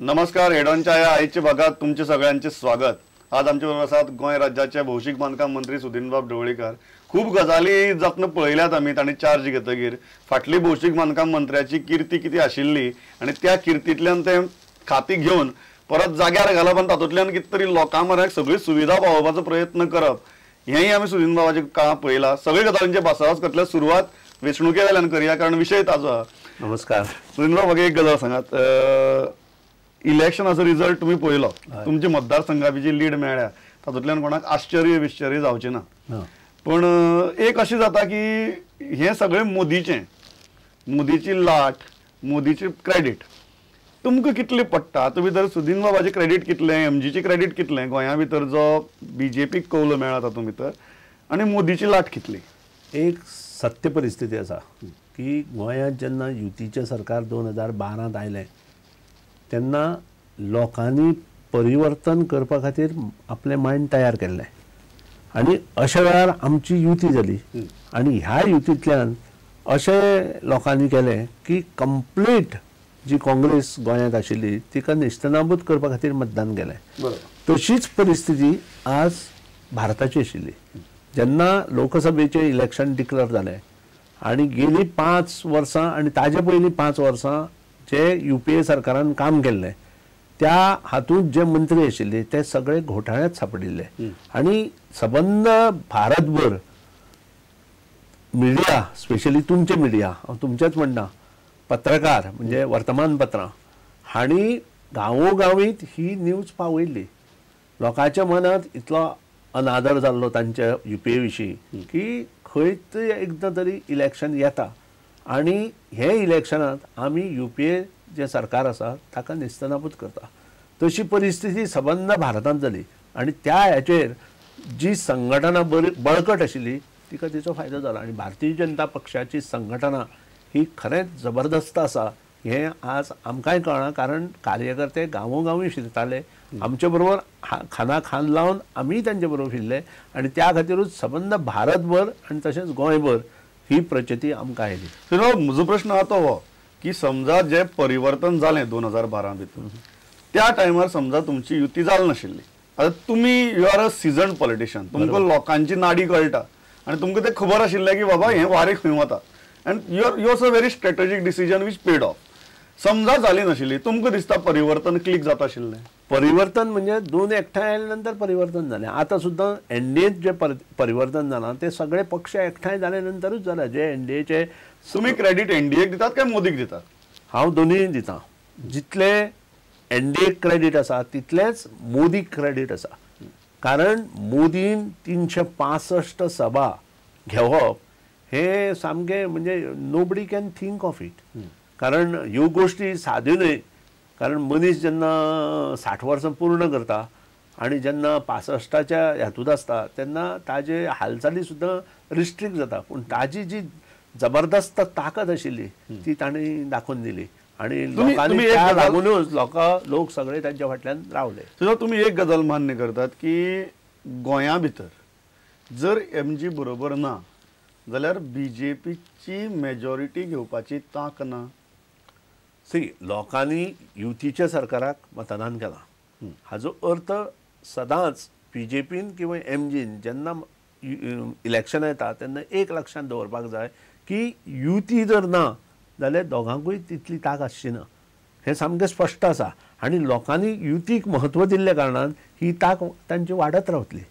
नमस्कार, हेडॉनच्या या आयच्या भागात तुमचे सगळ्यांचे स्वागत. आज आमचे बरोबर आसात गोंय राज्याचे भौशीक बांदकाम मंत्री सुदिनबाब ढवळीकर. खूब गजाली जखन पळयल्यात आमी तांणी चार्ज घेतकीर फाटली भौशीक बांदकाम मंत्र्याची किर्ती कितें आशिल्ली आनी त्या किर्तींतल्यान ते खाती घेवन परत जाग्यार घालप आनी तातूंतल्यान कितें तरी लोकां म्हऱ्याक सगळी सुविधा पावोवपाचो प्रयत्न करप हेंय आमी सुदिन बाबाचें काळां पळयलां. सगळे गजालींचे भासाभास करतले. सुरवात वेंचणुके वेल्यान करया कारण विशय ताजो आहा. नमस्कार सुदिन बाब, म्हाका एक गजाल सांगात, इलेक्शनाचो रिजल्ट तुमी पळयलो, तुमच्या मतदारसंघा जी लीड मेळ्ळ्या तातूंतल्यान कोणाक आश्चर्य विश्चर्य जावचें ना, पण एक अशें जाता की हें सगळें मोदीचें, मोदीची लाट, मोदीची क्रेडीट तुमकां कितलें पडटा? तुमी जर सुदिन बाबाचें क्रेडीट कितलें, एमजीचें क्रेडीट कितलें, गोंया भितर जो बीजेपीक कौल मेळ्ळा तातूंत भितर आनी मोदीची लाट कितली? एक सत्य परिस्थिती आसा की गोंयांत जेन्ना युतीचें सरकार 2012 आयलें तेन्ना लोकांनी परिवर्तन करपा खातीर आपलें मायंड तयार केल्लें आनी अशा वेळार आमची युती जाली आनी ह्या युतींतल्यान अशें लोकांनी केलें की कंप्लीट जी काँग्रेस गोंयांत आशिल्ली तिका नेस्तनाबूत करपा खातीर मतदान केलें. तशीच परिस्थिती आज भारताची आशिल्ली. जेन्ना लोकसभेचें इलेक्शन डिक्लेअर जालें आनी गेली 5 वर्सां आनी ताजे पयलीं 5 वर्सां जे युपीए सरकारान काम केल्लें त्या हातूंत जे मंत्री आशिल्ले ते सगळे घोटाळ्यांत सापडिल्ले आनी सबंद भारतभर मिडिया, स्पेशली तुमचे मिडिया, हांव तुमचेंच म्हणना, पत्रकार म्हणजे वर्तमानपत्रां हांणी गांवोगांवीत ही न्यूज पावयल्ली. लोकांच्या मनांत इतलो अनादर जाल्लो तांच्या युपीए विशीं की खंय तरी एकदां तरी इलेक्शन येता आनी हे इलेक्शनांत आमी युपीए जें सरकार आसा ताका नेस्तनाबूत करता. तशी परिस्थिती सबंद भारतांत जाली आनी त्या हाचेर जी संघटना बरी बळकट आशिल्ली तिका तिचो फायदो जालो आनी भारतीय जनता पक्षाची संघटना ही खरेंच जबरदस्त आसा हें आज आमकांय कळ्ळां, कारण कार्यकर्ते गांवोगांवी फिरताले आमचे बरोबर, खाना खान लावन आमीय तांचे बरोबर फिरले आनी त्या खातीरूच सबंद भारतभर आनी तशेंच गोंयभर ही प्रचिती आमकां आयली. म्हजो प्रश्न आहा तो हो की समजा जे परिवर्तन जालें 2012 भितर त्या टायमार समजा तुमची युती जाल नाशिल्ली, आतां तुमी you are a seasoned politician, तुमकां लोकांची नाडी कळटा आनी तुमकां तें खबर आशिल्लें की बाबा हें वारें खंय वता and your a very strategic decision which paid off. समजा जाली नाशिल्ली, तुमकां दिसता परिवर्तन क्लिक जाता आशिल्लें? परिवर्तन म्हणजे दोन एकठांय आयले नंतर परिवर्तन जालें. आतां सुद्दां एनडीएत जें परिवर्तन जालां ते सगळे पक्ष एकठांय जाले नंतरूच जालें. जे एनडीएचे तुमी क्रेडीट एनडीएक दितात काय मोदीक दितात? हांव दोनूय दितां. जितले एनडीएक क्रेडीट आसा तितलेंच मोदीक क्रेडीट आसा, कारण मोदीन 365 सभा घेवप हें सामकें म्हणजे nobody can think of it. कारण ह्यो गोश्टी साद्यो न्हय, कारण मनीस जेन्ना 60 वर्सां पूर्ण करता आनी जेन्ना 65च्या हातूंत आसता तेन्ना ताजे हालचाली सुद्दां रिस्ट्रिक्ट जाता, पूण ताजी जी जबरदस्त ताकद आशिल्ली ती तांणी दाखोवन दिली आनी लोकांनी त्या लागुनूच लोक सगळे तांच्या फाटल्यान रावले. सुद्दां तुमी एक गजाल मान्य करतात की गोंया भितर जर एमजी बरोबर ना जाल्यार बीजेपीची मेजॉरिटी घेवपाची तांक ना? सी, लोकांनी युतीच्या सरकाराक मतदान केलां, हाजो अर्थ सदांच बीजेपीन किंवा एमजीन जेन्ना इलेक्शन येता तेन्ना एक लक्षांत दवरपाक जाय की युती जर ना जाल्यार दोगांकूय तितली तांक आसची ना, हें सामकें स्पश्ट आसा आनी लोकांनी युतीक म्हत्व दिल्ल्या कारणान ही तांक तांची वाडत रावतली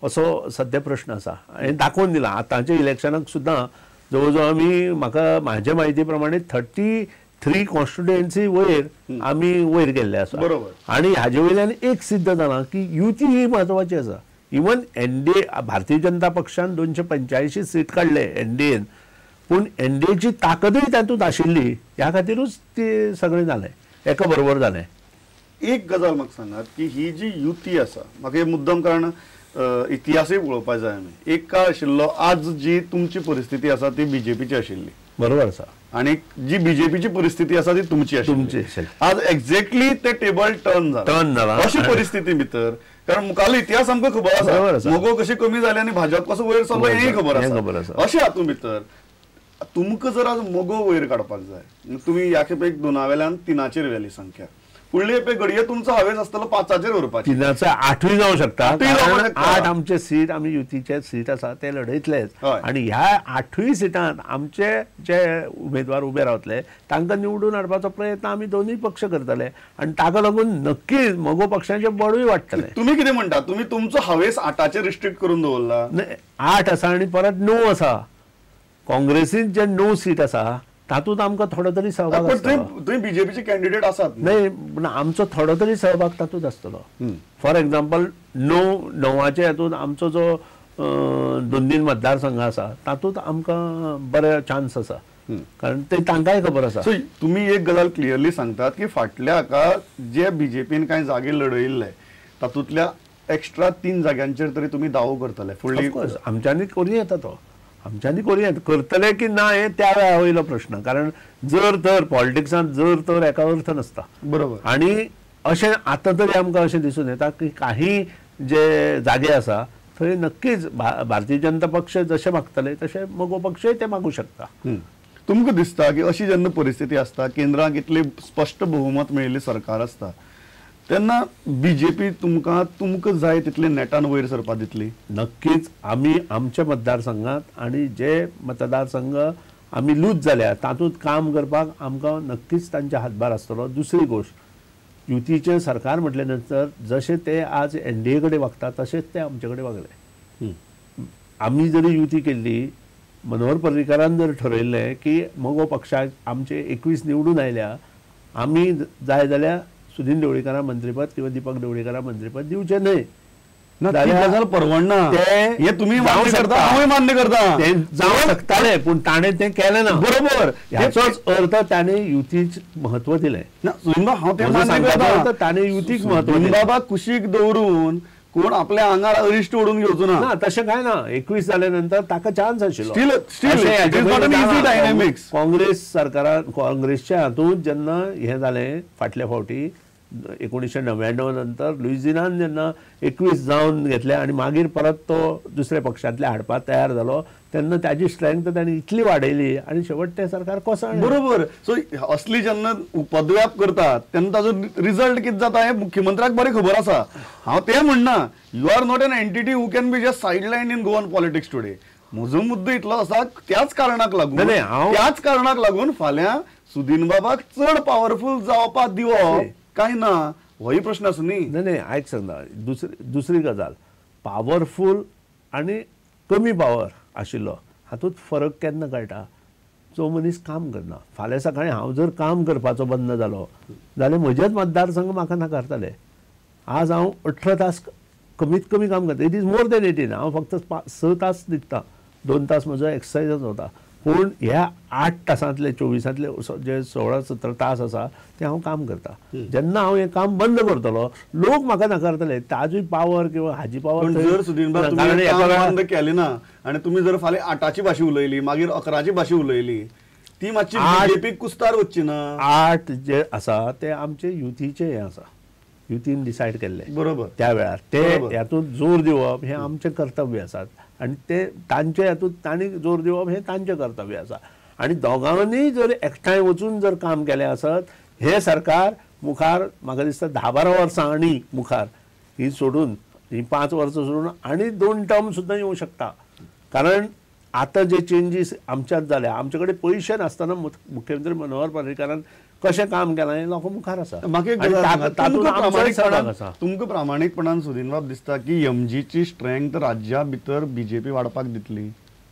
असो सद्या प्रश्न आसा. हें दाखोवन दिलां आतांच्या इलेक्शनाक सुद्दां जवळ जवळ आमी, म्हाका म्हाजे म्हायती प्रमाणे 33 कॉन्स्टिट्युएन्सी वयर आमी वयर गेल्ले आसा. बरोबर. आनी हाजे वयल्यान एक सिद्ध जालां की युती ही म्हत्वाची आसा. इवन एनडीए, भारतीय जनता पक्षान 285 सीट काडले एनडीएन, पूण एनडीएची ताकदूय तातूंत आशिल्ली, ह्या खातीरूच ती सगळें जालें, एका बरोबर जालें. एक गजाल म्हाका सांगात की ही जी युती आसा, म्हाका मुद्दम कारण इतिहासूय पळोवपाक जाय आमी, एक काळ आशिल्लो आज जी तुमची परिस्थिती आसा ती बीजेपीची आशिल्ली, बरोबर आसा, आनी जी बीजेपीची परिस्थिती आसा ती तुमची आशिल्ली. आज एक्झॅक्टली ते टेबल टर्न जाला अशी परिस्थिती भितर, कारण मुखालो इतिहास आमकां खबर आसा, मगो कशी कमी जाली आनी भाजप कसो वयर सरलो हेंय खबर आसा. अशें हातूंत भितर तुमकां जर आज मगो वयर काडपाक जाय, तुमी ह्या खेपेक 2 वेल्यान 3 व्हेली संख्या, फुडले पे घडये तुमचो हावेस आसतलो 5चेर व्हरपाचो, 3 8ूय जावं शकता. 8 आमचे सीट, आमी युतीचे सीट आसा ते लढयतलेच आनी ह्या 8ूय सिटांत आमचे जे उमेदवार उबे रावतले तांकां निवडून हाडपाचो प्रयत्न आमी दोनूय पक्ष करतले आनी ताका लागून नक्कीच मगो पक्षाचें बळूय वाडटलें. तुमी कितें म्हणटा, तुमी तुमचो हावेस 8चेर रिस्ट्रिक्ट करून दवरला? 8 आसा आनी परत 9 आसा. काँग्रेसीन जे 9 सीट आसा तातूंत आमकां थोडो तरी सहभाग आसतलो. तुमी बीजेपीचे कॅन्डिडेट आसात न्हय, पूण आमचो थोडो तरी सहभाग तातूंत आसतलो. फॉर एग्जाम्पल 9च्या हातूंत आमचो जो 2-3 मतदारसंघ आसा तातूंत आमकां बरे चान्स आसा, कारण ते तांकांय खबर आसा. सो तुमी एक गजाल क्लियरली सांगतात की फाटल्या हाका जे बीजेपीन कांय जागे लढयल्ले तातूंतल्या एक्स्ट्रा 3 जाग्यांचेर तरी तुमी दावो करतले फुडली? आमच्यांनी करूं येता तो, आमच्यांनी करूं येता. करतले की ना हे त्या वेळा वयलो प्रश्न, कारण जर तर पॉलिटिक्सांत जर तर एका अर्थ नासता. बरोबर. आनी अशें आतां तरी आमकां अशें दिसून येता की काही जे जागे आसा थंय नक्कीच भारतीय जनता पक्ष जशें मागतले तशें मगो पक्षय ते मागूं शकता. तुमकां दिसता की अशी जेन्ना परिस्थिती आसता, केंद्राक इतली स्पश्ट बहुमत मेळिल्ली सरकार आसता, तेन्ना बीजेपी तुमकां तुमकां जाय तितले नेटान वयर सरपाक दितली? नक्कीच आमी आमच्या मतदारसंघात आनी जे मतदारसंघ आमी लूज जाल्या तातूंत काम करपाक आमकां नक्कीच तांचे हातभार आसतलो. दुसरी गोश्ट, युतीचें सरकार म्हटलें नंतर जशें ते आज एनडीए कडेन वागता तशेंच ते आमचे कडेन वागले. आमी जरी युती केल्ली, मनोहर पर्रीकारान जर ठरयल्लें की मगो पक्षाक आमचे 21 निवडून आयल्या, आमी जाय जाल्यार सुदिन ढवळीकारा मंत्रीपद किंवा दीपक ढवळीकारा मंत्रीपद दिवचें न्हय, गजाल परवडना हे तुमी मान्य करता, हांवूय मान्य करता, ते जावं शकताले पूण ताणें तें केलें ना. बरोबर. हाचोच अर्थ ताणें युतीक म्हत्व दिलें. हांव तें मान्य करता, ताणें युतीक म्हत्व दिलें. बाबा कुशीक दवरून कोण आपल्या आंगार अरिश्ट ओडून घेवचो ना, तशें कांय ना. 21 जाल्या नंतर ताका चान्स आशिल्लो. काँग्रेस सरकारान काँग्रेसच्या हातूंत जेन्ना हें जालें फाटल्या फावटी 1999 नंतर लुइझिनान जेन्ना 21 जावन घेतले आनी मागीर परत तो दुसऱ्या पक्षांतले हाडपाक तयार जालो तेन्ना ताजी स्ट्रेंथ ताणें इतली वाडयली आनी शेवट तें सरकार कोसळ्ळें. बरोबर. सो असली जेन्ना उपद्व्याप करतात तेन्ना ताजो रिजल्ट कितें जाता हें मुख्यमंत्र्याक बरें खबर आसा. हांव तें म्हणना, you are not an entity who can be just sideline in Goan politics today. म्हजो मुद्दो इतलो आसा, त्याच कारणाक लागून, त्याच कारणाक लागून फाल्यां सुदिन बाबाक चड पावरफूल जावपाक दिवप काय ना होय प्रश्न आसा न्ही. न्हय, आयक सांगता. दुसरी गजाल, पावरफूल आनी कमी पावर आशिल्लो हातूंत फरक केन्ना कळटा, जो मनीस काम करना. फाल्यां सकाळीं हांव जर काम करपाचो बंद जालो जाल्यार म्हजेच मतदारसंघ म्हाका नाकारतले. आज हांव 18 तास कमीत कमी काम करता, it is more than 18. हांव फक्त 6 तास न्हिदता, 2 तास म्हजो एक्सरसायज वता, पूण ह्या 8 तासांतले 24 जे 16-17 तास आसा ते हांव काम करता. जेन्ना हांव हें काम बंद करतलो लोक म्हाका नाकारतले, ताजूय पावर किंवा हाजी पावर. जर सुदिन बंद केली ना आनी तुमी जर फाल्यां 8ची भाशा उलयली, मागीर 11ची भाशा उलयली, ती मातशी बीजेपीक कुस्तार वचची ना. 8 जे आसा ते आमचे युतीचे हें आसा, युतीन डिसायड केल्ले. बरोबर. त्या वेळार ते हातूंत जोर दिवप हें आमचें कर्तव्य आसा आनी ते तांचे हातूंत तांणी जोर दिवप हें तांचें कर्तव्य आसा. आनी दोगांनी जर एकठांय वचून जर काम केलें आसत, हें सरकार मुखार म्हाका दिसता 10-12 वर्सां आनी मुखार ही सोडून, ही 5 वर्सां सोडून आनी 2 टर्म सुद्दां येवं शकता. कारण आतां जे चेंजीस आमच्यात जाल्या, आमचे कडेन पयशे नासतना मुख्यमंत्री मनोहर पर्रीकारान कशें काम केलां हें लोकां मुखार आसा. तुमकां प्रामाणीकपणान सुदिन बाब दिसता की एमजीची स्ट्रेंथ राज्या भितर बीजेपी वाडपाक दितली?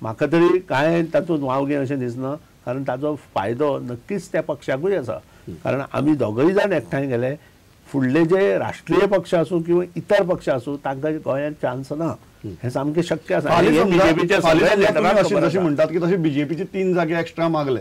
म्हाका तरी कांय तातूंत वावगें अशें दिसना, कारण ताजो फायदो नक्कीच त्या पक्षाकूय आसा. कारण आमी दोगूय जाण एकठांय गेले, फुडले जे राष्ट्रीय पक्ष आसूं किंवा इतर पक्ष आसूं तांकां गोंयांत चान्स ना, हें सामकें शक्य आसा. जशें म्हणटात की तशें बीजेपीचे 3 जागे एक्स्ट्रा मागले,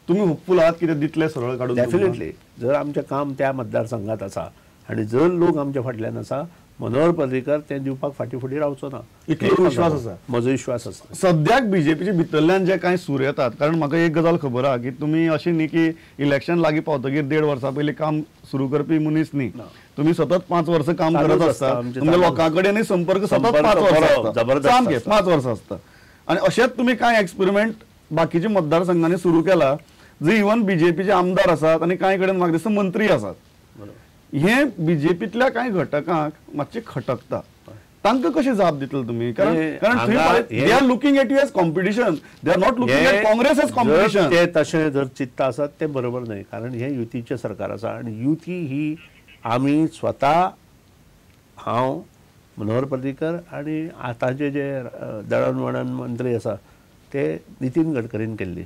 तुमी होपफूल आहात कितें दितले सरळ काडून? डेफिनेटली. जर आमचें काम त्या मतदारसंघात आसा आनी जर लोक आमच्या फाटल्यान आसा, मनोहर पर्रीकर तें दिवपाक फाटीं फुडें रावचो ना, इतलो विश्वास आसा? म्हजो विश्वास आसा. सद्याक बीजेपीच्या भितरल्यान जे कांय सूर येतात, कारण म्हाका एक गजाल खबर आहा की तुमी अशें न्ही की इलेक्शन लागीं पावतकीर 1.5 वर्सां पयलीं काम सुरू करपी मनीस न्ही, तुमी सतत 5 वर्सां काम करत आसता, तुमच्या लोकां कडेनय संपर्क सतत 5 वर्सां आसता, सामकें 5 वर्सां आसता. आनी अशेंच तुमी कांय एक्सपेरिमेंट बाकीच्या मतदारसंघांनी सुरू केला, जे इवन बीजेपीचे आमदार आसात आनी कांय कडेन म्हाका दिसता मंत्री आसात, हे बीजेपीतल्या कांय घटकांक मातशें खटकता. तांकां कशें जाप दितले तुमी? कारण they are looking at you as competition, they are not looking at Congress as competition. ते तशें जर चित्ता आसात तें बरोबर न्हय, कारण हें युतीचें सरकार आसा आनी युती ही आमी स्वता, हांव, मनोहर पर्रीकर आनी आतांचे जे दळणवळण मंत्री आसा ते नितीन गडकरीन केल्ली.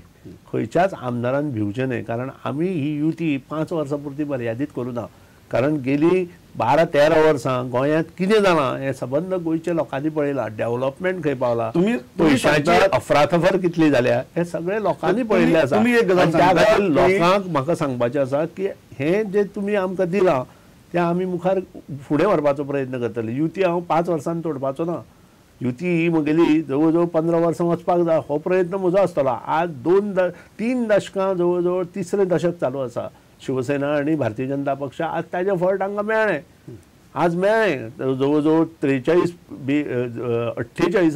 खंयच्याच आमदारान भिवचें न्हय, कारण आमी ही युती 5 वर्सां पुरती मर्यादीत करूं ना. कारण गेली 12-13 वर्सां गोंयांत कितें जालां हें सबंद गोंयच्या लोकांनी पळयलां. डेव्हलपमेंट खंय पावला, पयशांची अफरातफर कितली जाल्या हें सगळें लोकांनी पळयल्लें आसा. त्या खातीर लोकांक म्हाका सांगपाचें आसा की हें जें तुमी आमकां दिलां तें आमी मुखार फुडें व्हरपाचो प्रयत्न करतले. युती हांव 5 वर्सांनी तोडपाचो ना. युती ही म्हगेली जवळ जवळ 15 वर्सां वचपाक जाय हो प्रयत्न म्हजो आसतलो. आज 2-3 दशकां, जवळ जवळ तिसरें दशक चालू आसा शिवसेना आनी भारतीय जनता पक्ष. आज ताजें फळ तांकां मेळ्ळें, आज मेळ्ळें. जवळ जवळ 48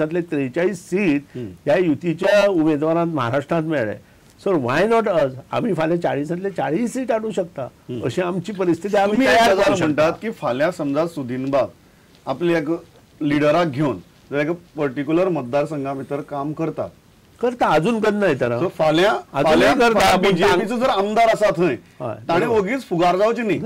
43 सीट ह्या युतीच्या उमेदवारांत महाराष्ट्रांत मेळ्ळे. सो why not अस? आमी फाल्यां 40 40 सीट हाडूं शकता अशी आमची परिस्थिती. आमी म्हणटात की फाल्यां समजा सुदीनबाब आपल्या एक लिडराक घेवन जर एक पर्टिक्युलर मतदारसंघा भितर काम करतात, करता अजून करना येता, फाल्यां बीजेपीचो जर आमदार आसा थंय ताणें ओगीच फुगार जावचें न्ही.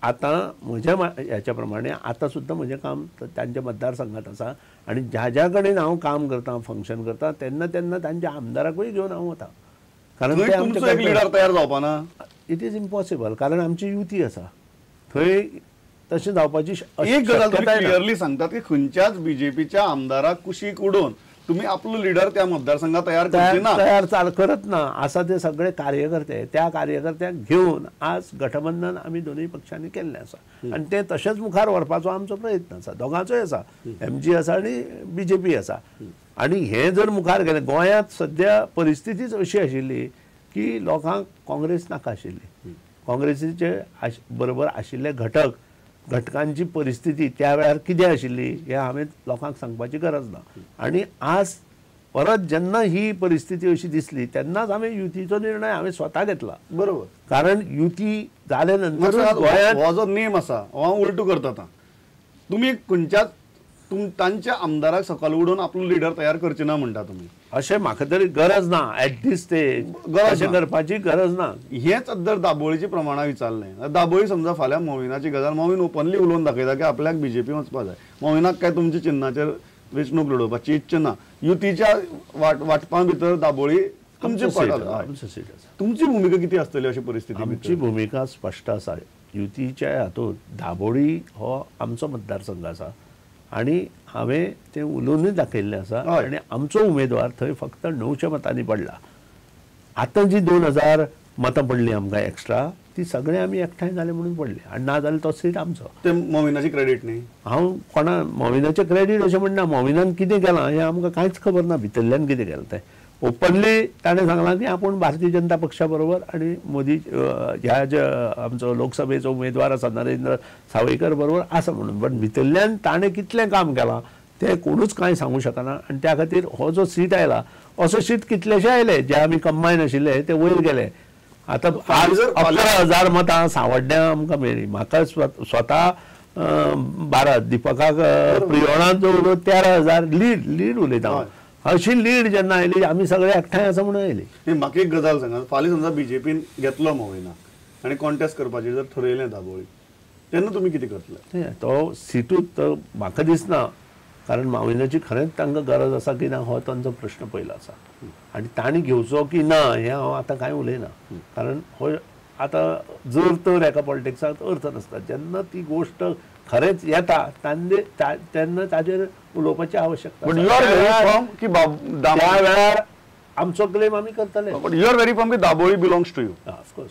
आतां म्हज्या ह्याच्या प्रमाणे आतां सुद्दां म्हजें काम तांच्या मतदारसंघात आसा आनी ज्या ज्या कडेन हांव काम करता, फंक्शन करता, तेन्ना तेन्ना तांच्या आमदाराकूय घेवन हांव वता. कारण तुमचो एक लिडर तयार जावपा ना, it is impossible. कारण आमची युती आसा, थंय तशें जावपाची एक गजाल क्लियरली सांगतात की खंयच्याच बीजेपीच्या आमदाराक कुशीक उडोवन तुम्ही आपलो लिडर त्या मतदारसंघात तयार करचे ना, तयार चाल करत ना. आसा ते सगळे कार्यकर्ते, त्या कार्यकर्त्यांक घेवन आज गठबंधन आमी दोनूय पक्षांनी केल्लें आसा आनी तें तशेंच मुखार व्हरपाचो आमचो प्रयत्न आसा. दोगांचोय आसा, एमजी आसा आनी बीजेपी आसा. आनी हें जर मुखार गेलें, गोंयांत सद्या परिस्थितीच अशी आशिल्ली की लोकांक काँग्रेस नाका आशिल्ली. काँग्रेसीचे बरोबर आशिल्ले घटकांची परिस्थिती त्या वेळार कितें आशिल्ली हें हांवें लोकांक सांगपाची गरज ना. आनी आज परत जेन्ना ही परिस्थिती अशी दिसली तेन्नाच हांवें युतीचो निर्णय हांवें स्वता घेतला. बरोबर, कारण युती जाले नंतर गोंयांत हो जो नेम आसा हो हांव उलटो करता. आतां तुमी खंयच्याच तांच्या आमदाराक सकयल उडोवन आपलो लिडर तयार करचे ना म्हणटा तुमी, अशें म्हाका तरी गरज ना एट दीस स्टेज, अशें करपाची गरज ना. हेंच जर दाबोळीच्या प्रमाणां विचारलें, दाबोळी समजा फाल्यां मोविनाची गजाल, मोविन ओपनली उलोवन दाखयता की आपल्याक बीजेपी वचपा जाय, मोविनाक काय तुमच्या चिन्नाचेर वेंचणूक लडोवपाची इच्छा ना, युतीच्या वाटपा भितर दाबोळी तुमची तुमची भुमिका कितें आसतली अशी परिस्थिती? आमची भुमिका स्पश्ट आसा. युतीच्या हातूंत दाबोळी हो आमचो मतदारसंघ आसा आनी हांवें तें उलोवनूय दाखयल्लें आसा. आनी आमचो उमेदवार थंय फक्त 900 मतांनी पडला. आतां जी 2000 मतां पडलीं आमकां एक्स्ट्रा, ती सगळीं आमी एकठांय जाले म्हणून पडली आनी ना जाल्यार तो सीट आमचो. ते मोविनाची क्रेडीट न्ही, हांव कोणा मोविनाचें क्रेडीट अशें म्हणना. मोविनान कितें केलां हें आमकां कांयच खबर ना, भितरल्यान कितें केलां तें. ओपनली ताणें सांगलां की आपूण भारतीय जनता पक्षा बरोबर आनी मोदी ह्या जे आमचो लोकसभेचो उमेदवार आसा नरेंद्र सावयकर बरोबर आसा म्हणून. बट भितरल्यान ताणें कितलें काम केलां तें कोणूच कांय सांगू शकना. आनी त्या खातीर हो जो सीट आयला असो सीट कितलेशे आयले जे आमी कंबायन आशिल्ले ते वयर गेले. आतां 11,000 मतां सावड्ड्यां आमकां मेळ्ळीं. म्हाका स्वता 12, दिपकाक प्रियोळांत जवळ जवळ 13,000 लीड उलयता हांव. अशी लीड जेन्ना आयली आमी सगळे एकठांय आसा म्हणून आयली. म्हाका एक गजाल सांगा, फाल्यां समजा बीजेपीन घेतलो मोविनाक आनी कॉन्टेस्ट करपाचें जर ठरयलें दाबोळी, तेन्ना तुमी कितें करतले? तो सिटूच तो म्हाका दिसना, कारण माविनाची खरेंच तांकां गरज आसा की ना हो तांचो प्रश्न पयलो आसा आनी तांणी घेवचो की ना हें हांव आतां कांय उलयना. कारण हो आतां जर तर एका पॉलिटिक्साक अर्थ नासता. जेन्ना ती गोश्ट खरेंच येता तेन्ना ताजेर उलोवपाची आवश्यकता. त्या वेळार आमचो क्लेम आमी करतले. But you are very firm की Dabolim belongs to you. Of course.